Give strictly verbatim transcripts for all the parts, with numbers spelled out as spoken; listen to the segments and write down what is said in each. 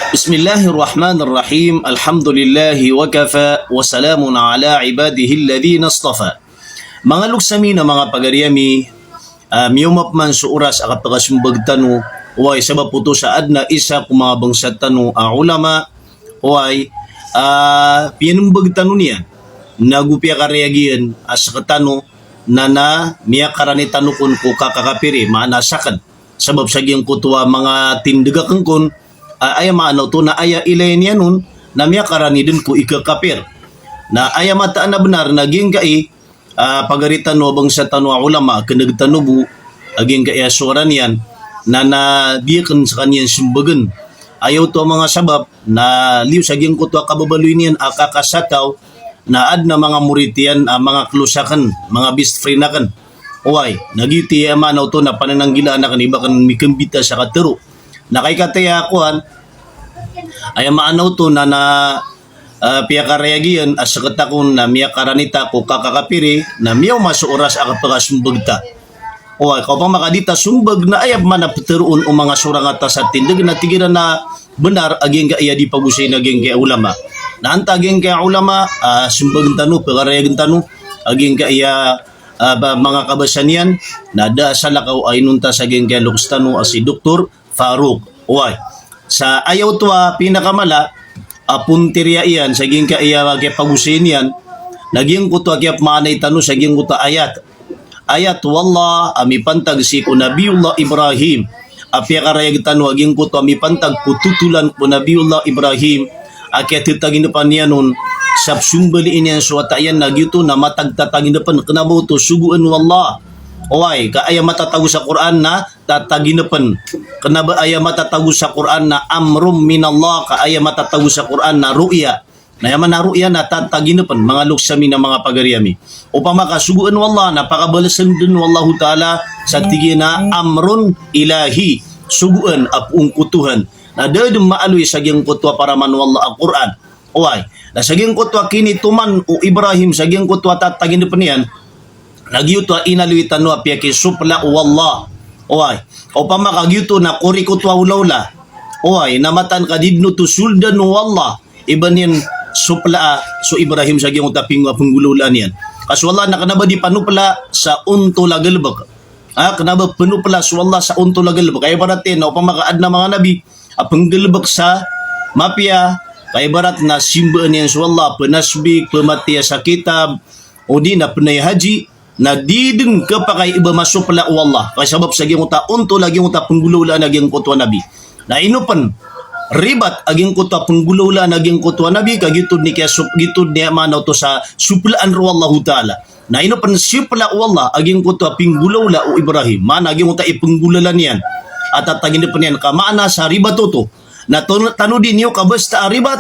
Bismillahirrahmanirrahim. Alhamdulillahi wa kafa, wa salamun ala ibadihilladhina istafa. Manga loks ami na manga pagari ami, ah, miyaoma pman so oras a kapakasmbag tano, oway, sabap oto sa adn a isa ko manga bangsa tano a ulama, oway, ah, piyanmbag tano niyan, nago piyakarayag iyan a sktano, na, na miyakarani tano kon ko kakakapiri, maana sakn. Sabap sa giyangkoto a manga tindg akn kon, ah, aya maana oto na aya ilay niyan on, na miyakarani dn ko ikakapir. Na aya mataan a bnar na giyangkai, ah, pagari tano a bangsa tano a ulama, kneg tano bo, a giyangkai a sowara niyan, na, na di akn skaniyan smbagn. Aya oto a manga sabap, na liyo sa giyangkoto a kababaloy niyan a kakasataw, na adn a manga morit iyan a manga close akn, manga best friend akn. Oway, na giyoto i aya maana oto na panananggilaan akn i ba akn mikmbita sa katharo. Na kaikataya a kowan, aya maana oto na, na, ah, piyakarayag iyan a sktano kon na miyakarani ta ko kakakapiri, na miyaoma so oras a kapakasmbag ta. Oway, ka opama ka di ta smbag na aya pman a ptharoon o manga sorang a ta sa tindg na tig iran a bnar a giyangkai a di pagosay na giyangkai a ulama. Na antaa giyangkai a ulama, ah, smbagn tano, pkarayagn tano a giyangkai a, ah, ba, manga kabasa niyan, na da a salakaw a inonta sa giyangkai a loks tano a si Doktor Farouk. Oway. Sa aya oto a pinakamala a pontiriya iyan sa giyangkai a kiyapagosay niyan, na giyangkoto a kiyapmaanay tano sa giyangkoto a ayat. Ayat o Allah a mipantag sii ko Nabiyullah Ibrahim. A piyakarayag tano a giyangkoto a mipantag ko totolan ko Nabiyullah Ibrahim a kiyatataginpan iyan on sa psombaliin iyan so wata iyan na giyoto na matag tataginpan, kna ba oto sogoan o Allah. Oway, ka aya matatago sa Qur'an na tataginpn. Kna ba aya matatago sa Qur'an na amrun minallah, ka aya matatago sa Qur'an na ru'ya. Na aya maana ru'ya na tataginpn, manga loks ami na manga pagari ami. Opama ka sogoan o Allah, na pakabalsn dn o Allahu Ta'ala sa tig iyan a amrun ilahi. Sogoan a poon ko Tohan. Na da dn maaloy sa giyangkoto a paraman o Allah a Qur'an. Oway. Na sa giyangkoto a kinitoman o Ibrahim, sa giyangkoto a tataginpn iyan, na giyoto a inaloy tano a piyakisopla o Allah. Oway. Opama ka giyoto na korikoto a olaola. Oway, na mataan ka di dn oto soldan o Allah i ba niyan soplaa so Ibrahim sa giyangkoto a ping-, a penggolaolaan iyan. Ka so Allah na kna ba di panopla sa ontol a galbk. Ah, kna ba penopla so Allah sa ontol a galbk. Ka ibarat iyan na opama ka adn a manga nabi a penggalbk sa mapiya, ka ibarat na simbaan iyan so Allah, penasbih, pematiya sa kitab, odi na penay haji, na di dn kepakay i ba masopla o Allah. Ka sabap sa giyangkoto a ontol a giyangkoto a penggolaolaan a giyangkoto a nabi. Na ino pn ribat a giyangkoto a penggolaolaan a giyangkoto a nabi, ka giyoto dn i kiyasop-, giyoto dn i maana oto sa soplaan ron o Allahu Ta'ala. Na ino pn sopla o Allah a giyangkoto a penggolaola o Ibrahim. Maana a giyangkoto a ipenggolaola niyan a tataginpn iyan, ka maana sa ribat oto. Na ton-, tanodi niyo ka basta a ribat,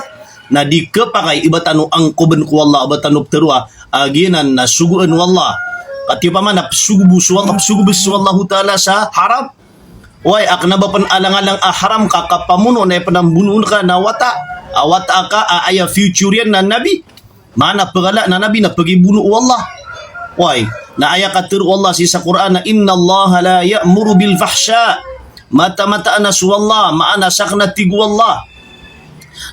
na di kepakay i ba tano angkobn ko Allah, a ba tano ptharoa a giyanan na sogoan o Allah. Ka tiyopa man a psogobo so Allah, psogobo so Allahu Ta'ala sa haram. Oway, a kna ba pn alang-alang a haram ka kapamono na aya pn a mbonoon ka na wata. A wata ka a aya future iyan na nabi. Maana pagala na nabi na pagibono o Allah. Oway, na aya katharo o Allah sii sa Qur'an na, "Innallaha la ya'muru bil fahsha." Mataan-mataan a so Allah, maana sakn a tig o Allah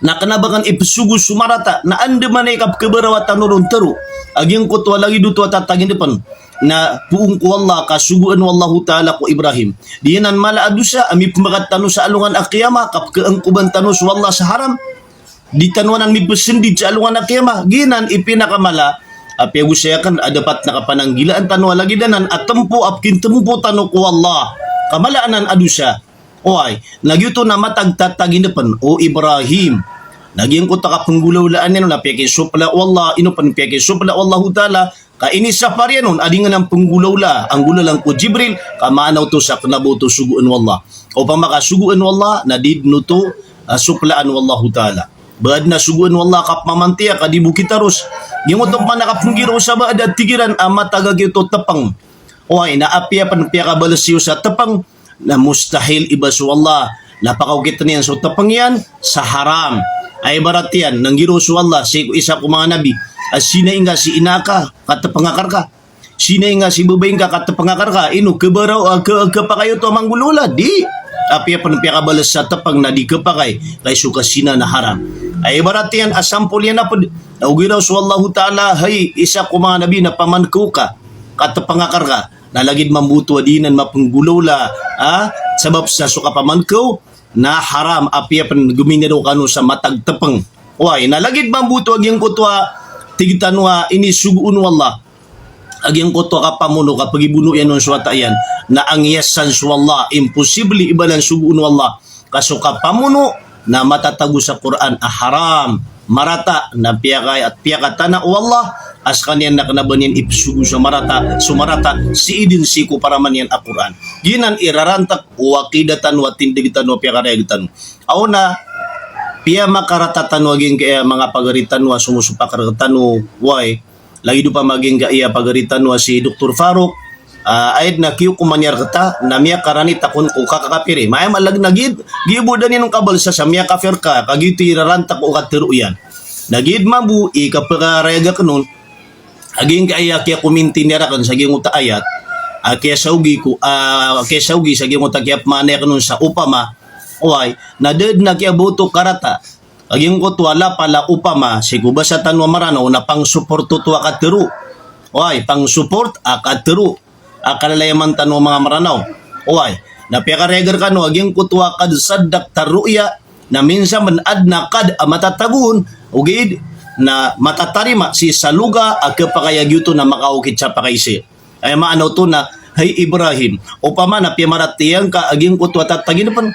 na kna ba kan ipsogo so marata, na andamanaya i kapkhabarawa tano ron tharo a giyangkoto a lagid oto a tataginpn na poon ko Allah ka sogoan o Allahu Ta'ala ko Ibrahim. Di anan mala a dosa a mipmbagat tano sa alongan a qiyamah, kapkhaangkoban tano so Allah sa haram. Di tano anan mipsndid sa alongan a qiyamah. Giyanan i pinakamala a piyagosay akn a dapat na kapananggilaan tano a lagid anan a tmpo a pkintmpo tano ko Allah. Ka mala anan a dosa. Oway, na giyoto na matag tataginpn o Ibrahim. Na giyangkoto a kapenggolaolaan iyan on na piyakisopla o Allah, ino pn piyakisopla o Allahu Ta'ala, ka inisapar iyan on a di ngn a penggolaola, a nggolaolaan ko Jibril, ka maana oto sa kna ba oto sogoan o Allah. Opama ka sogoan o Allah, na di dn oto, ah, soplaan o Allahu Ta'ala. Ba adn a sogoan o Allah ka pmamantiya ka di bo kitaros. Giyangkoto pman a kapnggiraw sa ba adn a tig iran a matag a giyoto tpng. Oway, na apiya pn piyakabals iyo sa tpng, na mustahil i ba so Allah na pakaokitn iyan so tpng iyan sa haram. A ibarat iyan, na nggiraw so Allah sii ko isa ko manga nabi a sinai ngka si ina ka, ka tpng akn rka. Sinai ngka si babay ngka, ka tpng akn rka. Ino, khabaraw, ah, kha-, khapakay oto a manggolaola? Di. apiya pn piyakabalas sa tpng na di khapakay, ka i so kazina na haram. Ay ibarat iyan a sampol iyan a pd, na ogaid raw so Allahu Ta'ala, hay isa ko manga nabi na pamankaw ka, ka tpng akar ka, na lagid mambo oto a di nan mapnggolawla, ah, sabap sa so kapamankaw, na haram, apiya pn gminiraw kano sa matag tpng. Oway, na lagid mambo oto a giyangkoto a tig tano a inisogo on o Allah a giyangkoto a kapamono, kapagibono iyan on so wata iyan, na angiyasn so Allah, imposible i ba nan sogoon o Allah. Ka so kapamono na matatago sa Qur'an a haram, marata, na piyaka-, piyakatana o Allah a skaniyan na kna ba niyan ipsogo so marata, so marata, sii dn sii ko paraman iyan a Qur'an. Giyanan i rarantk o aqida tano, a tindg tano, a piyakarayag tano. Aw na piyamakarata tano a giyangkaya manga pagari tano a somosopak rktano, oway, lagid opama a giyangkaya pagari tano a si Doktor Farouk, ah, aya dn a kiyokoman iyan rkta na miyakarani takon ko kakakapiri. Maya malag na giya, giya bo dn iyan on kabalsa sa miyakafir ka, ka giyoto i rarantk o katharo iyan. Na giya mambo i kapakarayag akn on a giyangkaya kiyakominti niyan rakn sa giyangkoto a ayat a kiyasaogi ko, ah, kiyasaogi sa giyangkoto a kiyapmaanay akn on sa opama, oway, na da dn a kiyaboto karata a giyangkoto a lapala opama sii ko basa tano a Maranaw na pangsupport oto a katharo. Oway, pangsupport a katharo a kalalayaman tano a manga Maranaw. Oway, na piyakarayag rkano a giyangkoto a qad saddaqta ru'ya, na minsan pn adn a qad a matatago on, ogaid na matatarima sii sa loga a khapakay a giyoto na makaokit sa pakaisa. Aya maana oto na, hay Ibrahim, opama na piyamaratiyaya ngka a giyangkoto a tataginpn.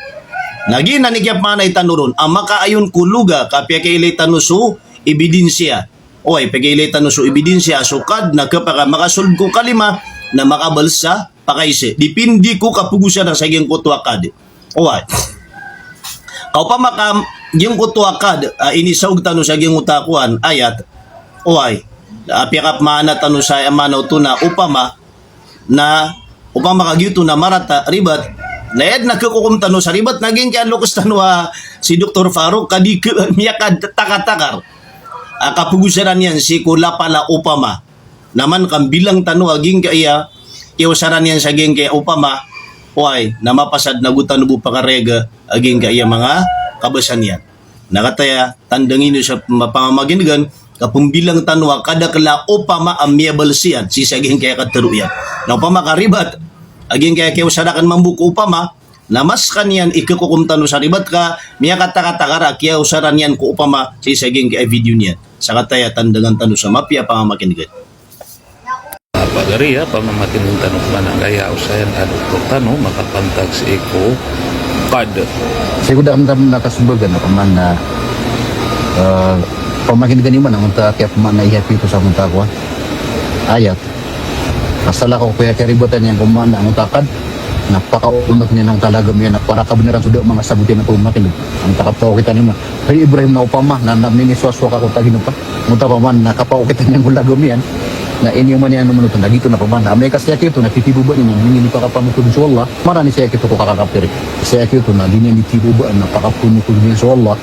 Na giyanan i kiyapmaanay tano ron a makaayon ko loga ka piyakailay tano so ebidensya. Oway, piyakailay tano so ebidensya, so qad na khapakay a makasold ko kalima na makabals sa pakaisa. Dipindi ko kapogosan sa giyangkoto a qad. Oway. Ka opama ka giyangkoto a qad, ah, inisaog tano sa giyangkoto a kowan, ayat. Oway. Ah, piyakapmaana tano sa aya maana oto na opama, na opama ka giyoto na marata, ribat. Na aya dn a khakokom tano sa ribat na giyangkaya loks tano a si Doktor Farouk ka di kha-, miyakatakar-takar a kapogosan iyan sii ko lapala opama. Na man ka mbilang tano a giyangkaya kiyaosaran iyan sa giyangkaya opama, oway, na mapasad na go tano bo pakarayag a giyangkaya manga kabasa niyan. Na kataya, tandangin iyo sa ma-, pamamakin'gan, ka pmbilang tano a kadakl a opama a miyabals iyan sii sa giyangkaya katharo iyan. Na opama ka ribat a giyangkaya kiyaosar akn mambo ko opama, na mas skaniyan i khakokom tano sa ribat ka miyakatakatakar a kiyaosaran iyan ko opama sii sa giyangkaya video niyan. Sa kataya, tandangan tano sa mapiya a pamamakin'gan. Pagari a pamamakin'gan tano pman angkaya osayan a doktor tano makapantag sii ko qad. Sii ko da kn tano na kasombagan a pman na, eh, pamamakin'gan iyo man angkoto a kiyapmaana iyan sii ko sa angkoto a kowan, ayat. Ka salakaw ko aya kiyaribatan iyan ko maana angkoto a qad, na pakaomat niyan angkoto a lagam iyan a para kabnaran so da a manga sabot iyan a pamamakin'gan. Angkoto a kapakaokitan iyo man, hay Ibrahim, na opama na, na minisowasowa ka ko taginapa. Angkoto a pman na kapakaokitan iyan ko lagam iyan. Na iniyoman iyan on oto na giyoto na pman na amay ka sii a giyoto na titibobaan iyan na di niyan di pakapamokogi so Allah, marani sii a giyoto ko kakakapiri. Sii a giyoto na di niyan di tibobaan na pakapamokogi niyan so Allah,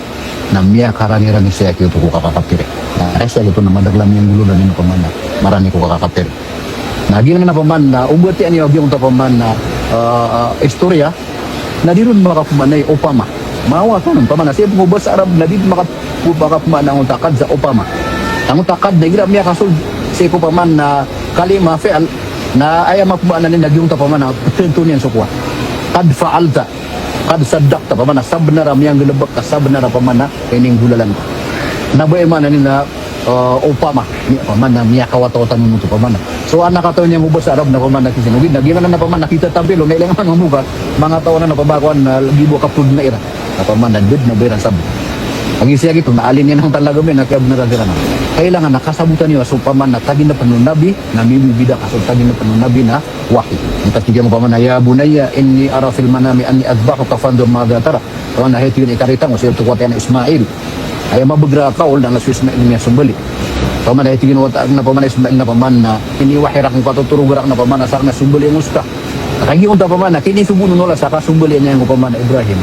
na miyakaranirani sii a giyoto ko kakakapiri. Na sii a giyoto na madakl a miyanggolawla niyan ko pman na marani ko kakakapiri. Na giyanan a pman na oba tiyan iyo a giyangkoto a pman na, ah, ah, istoriya, na di ron makapmaana i opama. Mawa ka on, pman na sii ko basa Arab na di maka-, makapmaana angkoto a qad sa opama. Angkoto a qad na igira miyakasold sii ko pman na kalima, fi'l, na aya mapmaana niyan na giyangkoto a pman na pthanto niyan so kowan. Qad fa'alta. Qad saddaqta, pman na sabnar a miyanggalbk ka, sabnar a pman na ininggolalan ka. Na ba aya maana niyan na, eh, opama, mi-, pman na miyakawatawata on oto pman na. So, adn a katawan iyan ko basa Arab na pman na kisin. Ogaid na giyanan a pman na kitatampil on, na ilay ngka man mambo ka, manga taw anan a pman a kowan na giya bo a kapload na iran. Na pman na da dn a ba iran sabot. Kagiya sii a giyoto na alin iyan angkoto a lagam iyan na kiyabnaran siran. Kailangan na kasabotan iyo a so pman na taginapn o nabi na mimibida ka so taginapn o nabi na wahi. Antaa tig iyan ko pman na, "Ya bunayya, inni ara fil manami anni adhbahuka fanzur madha tara." Pman na hay tig iyan, ikaritang ko sii rktano a wata iyan a Ismail. Aya mabagr a kawl na so Ismail miyasombali. Pman na hay tig iyan o wata akn a pman a Ismail na pman na iniwahi rakn ko katotorog rakn a pman na sakn na sombali angka so wata. Kagiya onta pman na kinisogoon o Allah sa kasombalian iyan ko pman a Ibrahim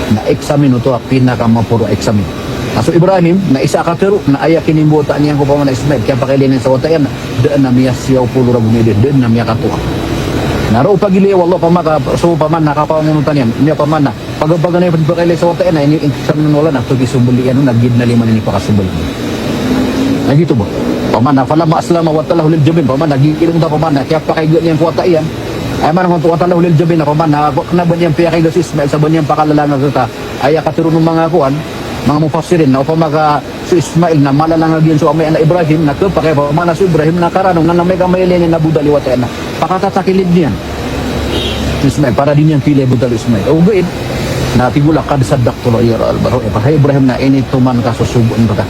na eksamin oto a pinakamaporo a eksamin. Na so Ibrahim na isa a katharo na aya kinimbawataan iyan ko pman a Ismail, kiyapakailay niyan sa wata iyan, da dn a miyasiyaw polo ragon a ida, da dn a miyakatoa. Na roo pagilaya o Allah opama ka, so opama na kapamangonotan iyan, ini opama na pagabagan iyan pagilaya sa wata iyan, na ini insan o Allah na pagisombol iyan, na gid na lima ini pakasombol. Na giyoto ba? Opama na falamma aslama wa tallahu lil jabin, opama na gid na opama na kiyapakaiga niyan ko wata iyan. Aya maana o wa tallahu lil jabin, opama na kena ba niyan piyakaiga si Ismail, sa ba niyan pakalalangag ka. Aya katharo o manga kowan, manga mufassirin, na opama ka so Ismail na malalangag iyan so amay anan a Ibrahim, na kepakay opama na so Ibrahim na karano, na amay ka mailay niyan na bodal i wata iyan na pakatatakilid niyan so Ismail, para di niyan pila i bodal o Ismail. Ogaid na tig o Allah, qad saddaqta ru'ya, hay Ibrahim, na initoman ka so sogoan reka.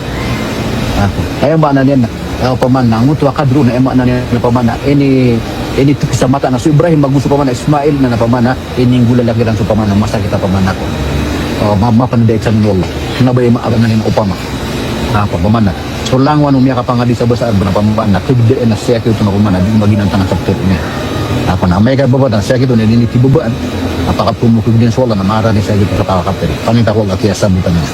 Ah, aya maana niyan na, ah, opama na ngoto a qad roo na aya maana niyan na opama na ini, ini teki sa mata na so Ibrahim ago so opama na Ismail na, na opama na ininggolalan kiran so opama na masakit a opama na ko. O, ma-, mapanada i tano o Allah. Kena ba iyan maana niyan opama. Ako, opama na. So langowan o miyakapangadi sa basa Arab na opama na kegdaan a siyakit oto na opama na di maginantangan sa ptero niyan. Ako na amay ka baba na siyakit oto na di niyan kibabaan. Apakapomokeg niyan so Allah na marani siyakit oto sa kakapir. Paninta ko Allah kiyasabotan iyan.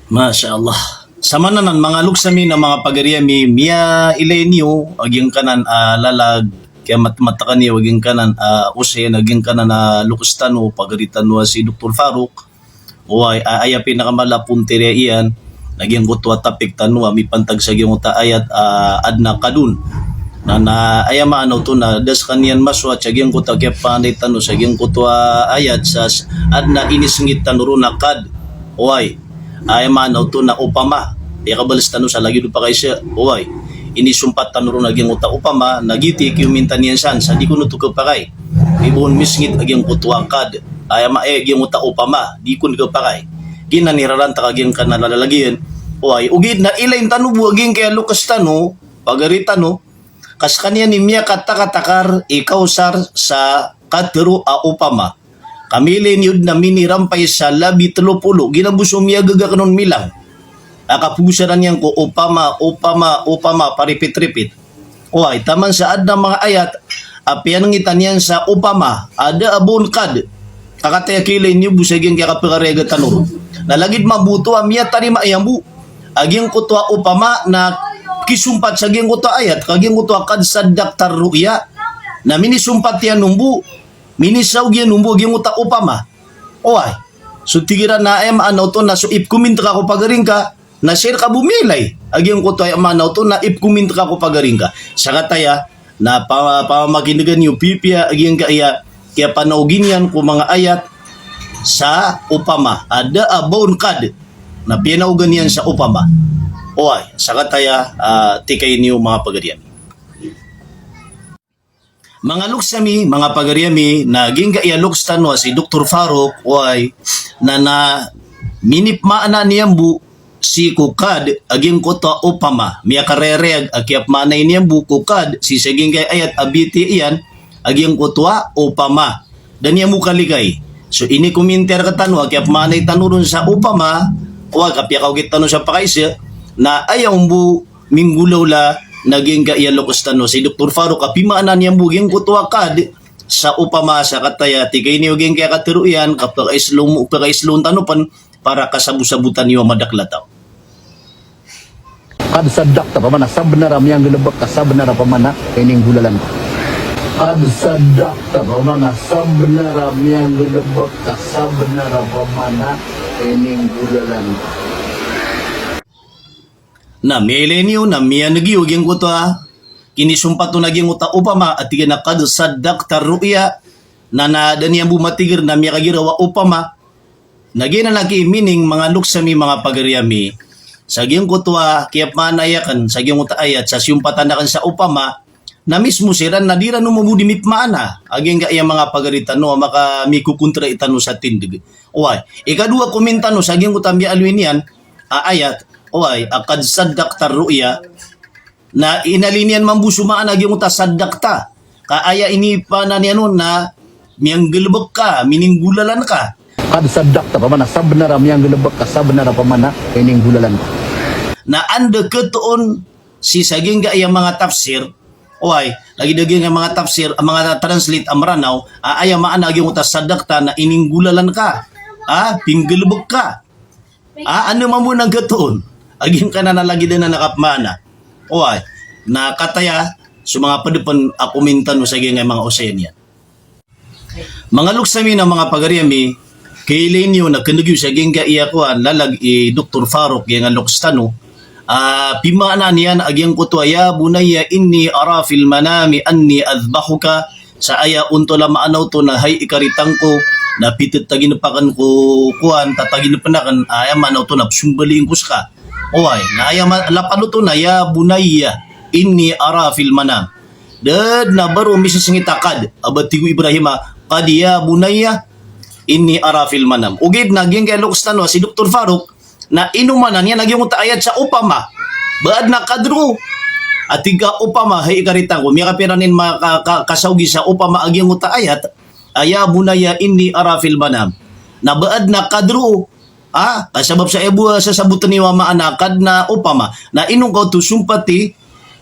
Masha Allah. Samanan, manga loks ami na manga pagari ami, miyailay niyo a giyangkanan a lalag, kiyamatmatakan iyo a giyangkanan a osen, a giyangkanan a loks tano, pagari tano a si Doktor Farouk. Oway, a, aya pinakamala a pontiri iyan na giyangkoto a topic tano a mipantag sa giyangkoto a ayat a adn a qad on. Na, na aya maana oto na da sekaniyan masoat sa giyangkoto a kiyapanay tano sa giyangkoto a ayat sa s-, adn a inisngit tano ron a qad. Oway, aya maana oto na opama. Aya kabales tano sa lagid o pakaisa. Oway, inisompat tano ron a giyangkoto a opama, na giyoto i kiyominta niyan san sa di kon oto kepakay. Di bo on misngit a giyangkoto a qad. Aya ma-, eh, giyangkoto a opama, di kon kepakay. Giyanan i raranta ka giyangkanan a lalag iyan. Oway, ogaid na ilayin tano bo a giyangkaya loks tano, pagari tano, ka sekaniyan i miyakatakatakar i kaosar sa katharo a opama. Ka miyailay niyo dn a minirampay sa labi telo polo, giyanan bo so miyagaga kano on milang. A kapogosaran iyan ko opama, opama, opama, pa-repeat-repeat. Oway, taman sa adn a manga ayat a piyanengitan iyan sa opama, a da a ba on qad. Ka kataya kiyailay niyo bo sa giyangkaya kapekariyaga tano ron. Na lagid mambo oto a miyatarima iyan bo a giyangkoto a opama na kisompat sa giyangkoto a ayat, ka giyangkoto a qad saddaqta ru'ya. Na minisompat iyan on bo, minisaog iyan on bo a giyangkoto a opama. Oway. So tig iran na aya maana oto na so ipkominta ka ko pagari ngka, na sii rka bo miyailay a giyangkoto a aya maana oto na ipkominta ka ko pagari ngka. Sakataya na pa-, pamakinegen iyo pipiya a giyangkaya kiyapanaogi niyan ko manga ayat sa opama. A da a ba on qad na piyanaogan iyan sa opama. Oway, sakataya, ah, tikaini o manga pagari ami. Manga loks ami, manga pagari ami, na giyangkaya loks tano a si Doktor Farouk, oway, na, na minipmaana niyan bo sii ko qad a giyangkoto a opama. Miyakarereyag a kiyapmaanay niyan bo ko qad sii sa giyangkaya ayat a bitiya iyan a giyangkoto a opama. Da niyan bo kalikay. So, inikominti rktano a kiyapmaanay tano ron sa opama, oway, ka piyakaogit tano sa pakaisa, na aya on bo minggolawla na giyangkaya loks tano si Doktor Farouk a pimaana niyan bo giyangkoto a qad sa opama. Sakataya tikaini o giyangkaya katharo iyan, ka pakaislow mo, pakaislown tano pen para kasabosabotan iyo a madakl a taw. Qad saddaqta, opama na sabnar a miyanggalbk ka, sabnar a opama na ininggolalan ka. Qad saddaqta, opama na sabnar a miyanggalbk ka, sabnar a opama na ininggolalan ka. Na miyailay niyo, na miyaneg iyo giyangkoto a kinisompat on a giyangkoto a opama a tig iyan a qad saddaqta ru'ya, na, na da niyan bo matigr na miyakagiraw a opama. Na giyanan a ki-meaning, manga loks ami, manga pagari ami, sa giyangkoto a kiyapmaanay akn sa giyangkoto a ayat sa siyompatan akn sa opama, na mismo siran na di ran on mambo di mipmaana a giyangkaya manga pagari tano a makamikokontrai tano sa tindg. Oway, ikadowa komin tano sa giyangkoto a miyaaloy niyan a ayat, oway, a qad saddaqta ru'ya, na inaloy niyan mambo so maana giyangkoto a saddaqta. Ka aya inipaana niyan on na miyanggalbk ka, mininggolalan ka. Qad saddaqta, opama na sabnar a miyanggalbk ka, sabnar a opama na ininggolalan ka. Na anda khatoon sii sa giyangkaya manga tafsir, oway, lagid a giyangkaya manga tafsir, a manga translate a Mranaw, a aya maana giyangkoto a saddaqta na ininggolalan ka. A, pinggalbk ka. A, anda mambo nan khatoon a giyangkanan a lagid anan a kapmaana? Oway. Na kataya so manga pd pn a comment tano sa giyangkai a manga osayan iyan. Manga loks ami na manga pagari ami, kailay niyo na kndg iyo sa giyangkai a kowan, lalag i Doktor Farouk, giyangkai a loks tano. Ah, pimaana niyan a giyangkoto a, "Ya bunayya inni ara fil manami anni adhbahuka." Sa aya ontola maana oto na hay ikaritang ko, na pithataginp akn ko kowan, tataginpn akn, aya maana oto na pzombalin ko ska. Oway, na aya ma-, lapad oto na, "Ya bunayya inni ara fil manam." Da dn a ba roo misisngit a qad, a ba tig o Ibrahim a, "Qad ya bunayya inni ara fil manam." Ogaid na giyangkai a loks tano a si Doktor Farouk, na ino maana niyan a giyangkoto a ayat sa opama. Ba adn a qad roo. A tig ka opama, hay ikaritang ko. Miyakapira nin ma-, ka-, ka-, kasaogi sa opama a giyangkoto a ayat. A ya bunayya inni ara fil manam. Na ba adn a qad roo. Ah, ka sabap sa aya bo a sasabotn iyo a maana a qad na opama. Na ino ka oto sompati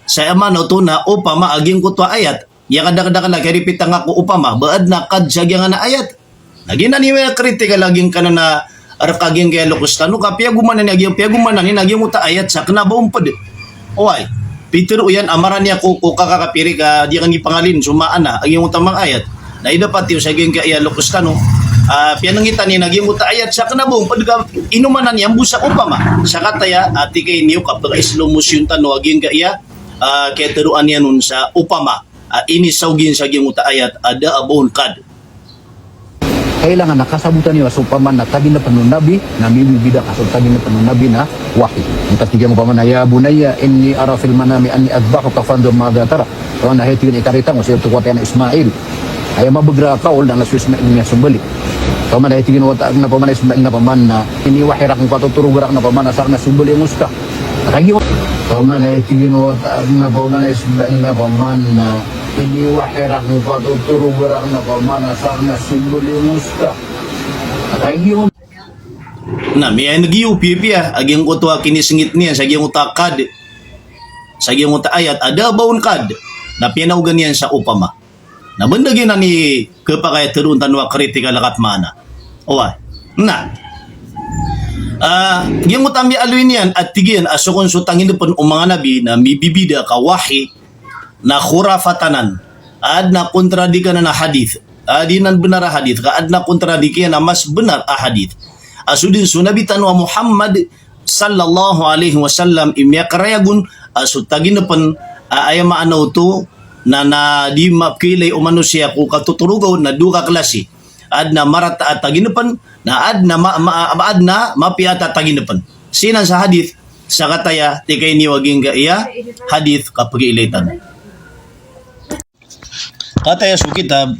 sa aya maana oto na opama a giyangkoto a ayat. Aya kadakdakl a karipitan ka ko opama, ba adn a qad sa giyangkanan a ayat. Na giyanan i miyakritikal a giyangkanan a rk a giyangkai a loks tano ka piyagomanan iyan a giyang, piyagomanan iyan a giyangkoto a ayat sa kna ba on pd. Oway, pitharo iyan a marani ako ko kakakapiri ka di akn di pangalin so maana a giyangkoto a manga ayat. Na ida pati o sa giyangkai a loks tano, ah, piyangngitan iyan a giyangkoto a ayat sa kna ba on pd ka ino maana niyan bo sa opama. Sa kataya, ah, tig ka ini o kapag-slow motion tano a giyangkai a, ah, kiyatharoa niyan on sa opama. Ah, inisaog iyan sa giyangkoto a ayat a da a ba on qad. Kailangan na kasabotan iyo a so opama na taginpn o Nabi, na mibibida ka so taginpn o Nabi na wahi. Antaa tig iyan opama na, "Ya bunayya inni ara fil manami anni adhbahuka fanzur madha tara." Opama na hay tig iyan ikaritang ko sii oto ko wata iyan a Ismail. Aya mabagr a kawl na so Ismail na sombalin. Opama na hay tig iyan o wata akn na opama na Ismail na opama na iniwahi rakn ko a totorog rakn na opama na sa kna sombalin ko ska. Kagiya opama na hay tig iyan o wata akn na opama na Ismail na opama na iniwahi rakn ko a totorog rakn na opama na sa kna sombalin ko ska. Kagiya Na miyaineg iyo piyapiya a giyangkoto a kinisngit niyan sa giyangkoto a qad, sa giyangkoto a ayat a da a ba on qad, na piyanaogan iyan sa opama. Na banda giyanan i khapakay a tharoon tano a kritikal a kapmaana. Oway. Na, ah, giyangkoto a miyaaloy niyan a tig iyan a so kon so taginpn o manga nabi na mibibida ka wahi, na khurafat anan. Adn a kontradikan anan a hadith. A di nan bnar a hadith, ka adn a kontradikan a mas bnar a hadith. A so dn so Nabi tano a Muhammad sallallahu alaihi wasallam i miyakarayag on a so taginpn a aya maana oto na, na di mapkhailay o manosiya ko katotoroga on na dowa ka klasi. Adn a marata a taginpn, na adn a ma-, ma-, adn a mapiya a taginpn. Sii nan sa hadith, sa kataya, tig ka ini o a giyangkaya hadith ka pkhailay tano. Kataya so kitab,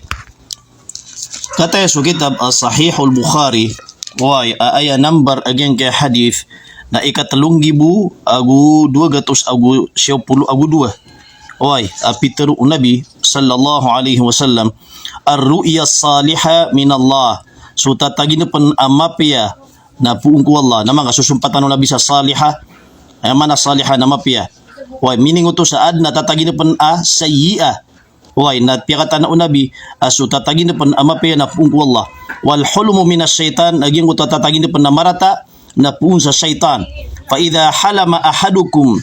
kataya so kitab a Sahihul Bukhari, oway, a aya number a giyangkaya hadith, na ikatlo nggibo ago dowa gatos ago siyaw polo ago dowa. Oway, a pitharo o Nabi sallallahu alaihi wasallam, "Ar-ru'ya salihah minallah." So tataginpn a mapiya na poon ko Allah. Na manga sosompatan o Nabi sa salihah. Aya maana salihah na mapiya. Oway, meaning oto sa adn a tataginpn a sayyi'ah. Oway, na piyakatana o Nabi a so tataginpn a mapiya na poon ko Allah. Wal hulmu minas shaytan, a giyangkoto a tataginpn a marata na poon sa shaytan. Fa idha halama ahadukum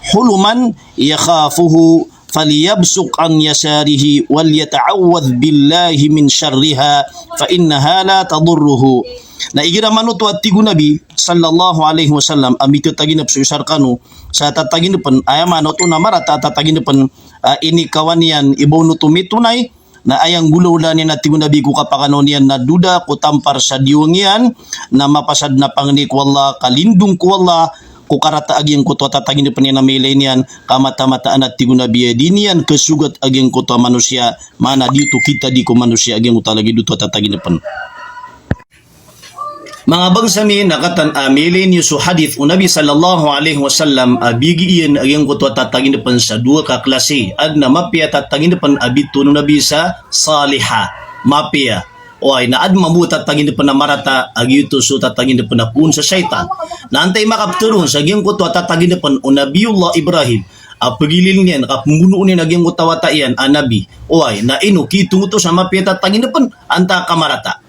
hulman yakhafuhu falyabsuq an yasarihi walyata'awwadh billahi min sharriha fa innaha la tadurruhu. Na igira man oto a tig o Nabi sallallahu alaihi wasallam a mitataginp so isa rkano sa tataginpn, aya maana oto na marata a tataginpn a inikawan iyan i ba on oto mitonay, na aya nggolawla niyan a tig o Nabi ko kapakanaw niyan na doda ko tampar sa diwang iyan, na mapasad na pangni ko Allah, ka lindong ko Allah ko karata a giyangkoto a tataginpn iyan a mailay niyan, ka mataan a tig o Nabi a di niyan kasogat a giyangkoto a manosiya, maana di oto kitadi ko manosiya a giyangkoto a lagid oto a tataginpn. Manga bangsa mi, na kataan a mailay niyo so hadith o Nabi sallallahu alaihi wasallam a biyagi iyan a giyangkoto a tataginpn sa dowa ka klasi. Adn a mapiya a tataginpn a bitoon o Nabi sa salihah, mapiya. Oway, na adn mambo a tataginpn a marata a giyoto so tataginpn a poon sa shaytan. Na antaa i makaptharoon sa giyangkoto a tataginpn o Nabiyullah Ibrahim a pagilil niyan, kapmbonoon iyan a giyangkoto a wata iyan a nabi. Oway, na ino kitongoto sa mapiya a tataginpn, antaa ka marata.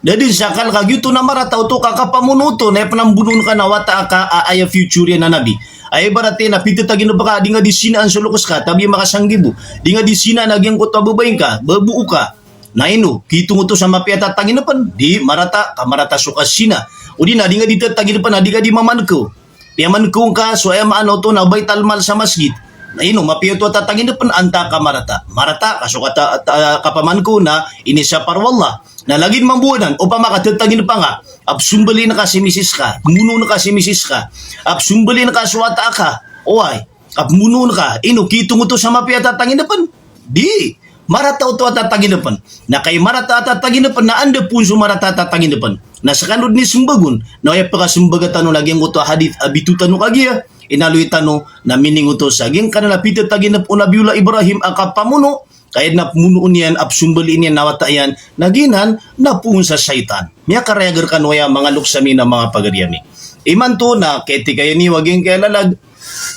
Da dn sa kal ka giyoto na marata oto ka kapamono oto, na aya pn a mbonoon ka na wata a ka a, aya future iyan a nabi. Ay, ibarat iyan na pitataginep ka, di nga di sinaan so loks ka, tabi makasanggibo. Di nga di sinaan a giyangkoto a babae ngka, baboo ka. Na ino, kitongoto sa mapiya a tatanginapen, di marata, ka marata so kasina. O di na, di nga di tatanginapen, na di ka di mamankaw. Piyamankaw ngka, so aya maana oto na baital mal sa masgit. Na ino, mapiya oto a tatanginapen, antaa ka marata. Marata, ka so kata, ta-, kapamankaw na inisapar o Allah. Na lagid mambo anan, opama ka tatanginapen ka, a pesombelin ka si misis ka, monoon ka si misis ka, a pesombelin ka so wata ka, oway, a pemonoon ka, ino, kitongoto sa mapiya a tatanginapen? Di, marata oto a tatanginapen. Na kay marata a tatanginapen, na anda poon so marata a tatanginapen? Na sekano den i sembagon, na aya pekasembag tano na giyangkoto a hadith a bito tano kagiya, inaloy tano na miningoto sa giyangkanan a pitataginep o Nabiyullah Ibrahim a kapamono, ka aya den a pemonoon iyan, a pesombelin iyan, na wata iyan, na giyanan, na poon sa shaytan. Miyakarayag rekano aya manga loks ami na manga pagari ami. Imanto na ketika ini o giyangkaya lalag,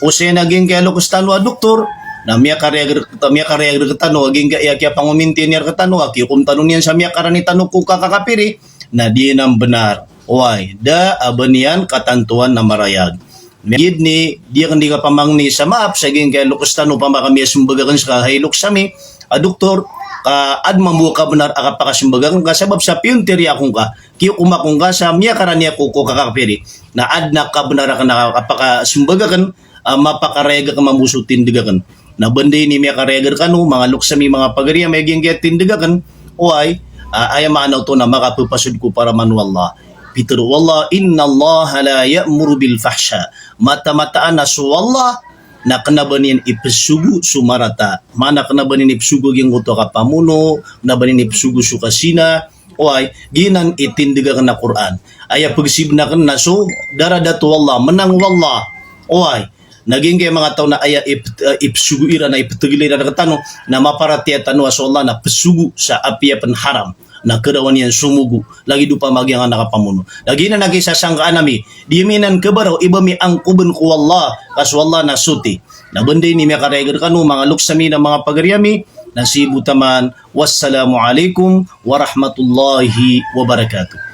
o saya na giyangkaya loks tano a doktor, na miyakarayag rek-, miyakarayag rektano a giyangkaya kiyapangominti niyan rektano, a kiyokom tano niyan sa miyakarani tano ko kakakapiri, na di nan benar. Oway, da a ba niyan katantowan na marayag. Miyagid ni, di aken di kapamangni sa maap sa giyangkaya loks tano, opama ka miyasembag aken seka, hay loks ami a doktor, ka aden mambo a kabenar a kapakasembag aken ka sabap sa piyontir ako ngka, kiyokom ako ngka sa miyakarani ako ko kakakapiri. Na aden a kabenar aken a kapakasembag aken, a mapakarayag aken mambo so tindeg aken. Na banda ini miyakarayag rekano, manga loks ami, manga pagari ami, a giyangkaya tindeg aken, oway, a, aya maana oto na makapepasod ko paraman o Allah. Pitero o Allah, "Innallaha la ya'muru bil fahsha." Mataan-mataan a so Allah na kena ba niyan ipesogo so marata. Maana kena ba niyan ipesogo giyangkoto a kapamono, kena ba niyan ipesogo so kasina. Oway, giyanan i tindeg aken a Qur'an. Aya pegsiben aken na so daradat o Allah, menang o Allah. Oway, na giyangkaya manga taw na aya ip-, eh, ipesogo iran, na ipetegel iran rektano, na maparatiyaya tano a so Allah na pesogo sa apiya pen haram. Na kerawan iyan somogo, lagid opama giyangkanan a kapamono. Na giyanan a kisasangkaan ami, di ami nan kebaraw, iba mi angkoben ko Allah, ka so Allah na soti. Na banda ini miyakarayag rekano, manga loks ami na manga pagari ami, na sii bo taman. Wassalamu alaikum warahmatullahi wabarakatuh.